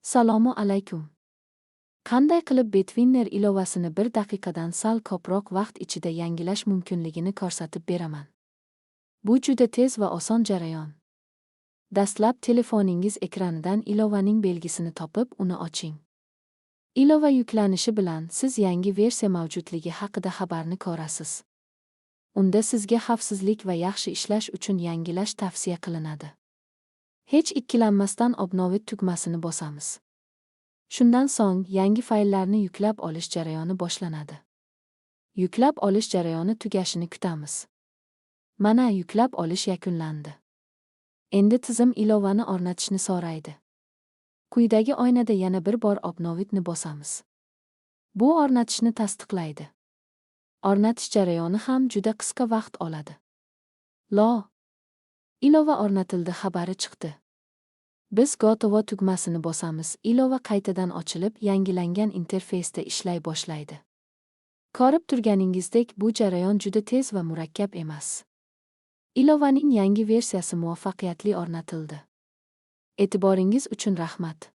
Assalomu alaykum. Qanday qilib Betwinner ilovasini bir daqiqadan sal ko'proq vaqt ichida yangilash mumkinligini ko'rsatib beraman. Bu juda tez va oson jarayon. Dastlab telefoningiz ekranidan ilovaning belgisini topib, uni oching. Ilova yuklanishi bilan siz yangi versiya mavjudligi haqida xabarni ko'rasiz. Unda sizga xavfsizlik va yaxshi ishlash uchun yangilash tavsiya qilinadi. Hech ikkilanmasdan "Обновить" tugmasini bosamiz. Shundan so'ng yangi fayllarni yuklab olish jarayoni boshlanadi. Yuklab olish jarayoni tugashini kutamiz. Mana, yuklab olish yakunlandi. Endi tizim ilovani o'rnatishni so'raydi. Quyidagi oynada yana bir bor "Обновить" ni bosamiz. Bu o'rnatishni tasdiqlaydi. O'rnatish jarayoni ham juda qisqa vaqt oladi. Lo. Ilova o'rnatildi xabari chiqdi. Biz "Готово" tugmasini bosamiz. Ilova qaytadan ochilib, yangilangan interfeysda ishlay boshlaydi. Ko'rib turganingizdek, bu jarayon juda tez va murakkab emas. Ilovaning yangi versiyasi muvaffaqiyatli o'rnatildi. E'tiboringiz uchun rahmat.